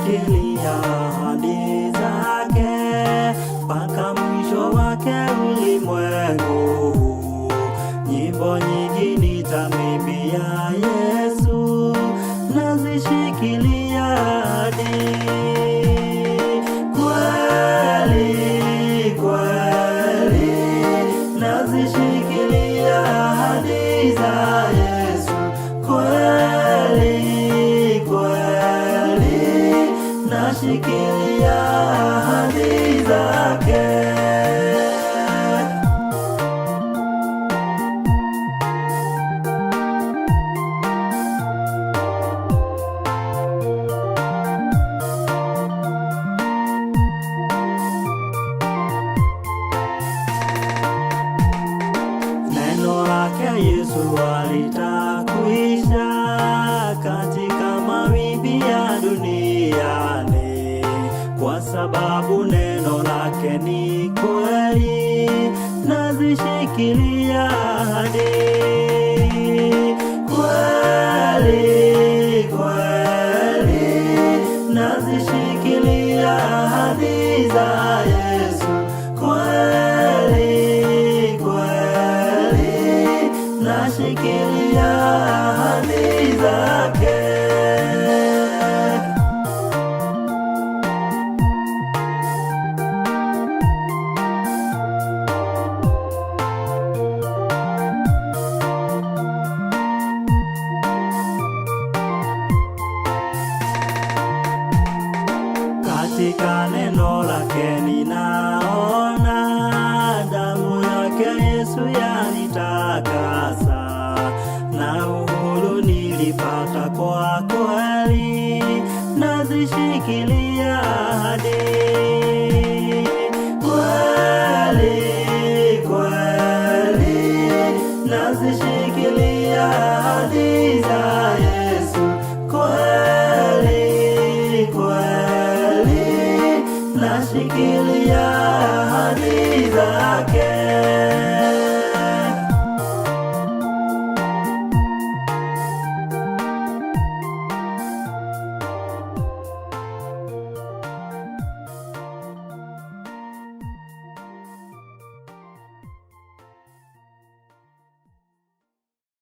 Nazishikilia ahadi zake mpaka mwisho wake ulimwengu huu. Nyimbo nyingi nitamwimbia Yesu, nazishikilia ahadi. Kweli, kweli, nazishikilia ahadi za Yesu. Kweli, kweli, nashikilia ahadi zake. Neno lake Yesu halitakwisha katika mawimbi ya duniani, kwa sababu neno lake ni kweli, nazishikilia ahadi. Kweli, kweli, nazishikilia ahadi za Yesu. Kweli, kweli, nashikilia ahadi zake. Katika neno lake ninaona damu yake Yesu yanitakasa, na uhuru nilipata kwa kweli, nazishikilia ahadi. Kweli, kweli, nazishikilia ahadi za Yesu. Kweli, kweli, nashikilia ahadi zake.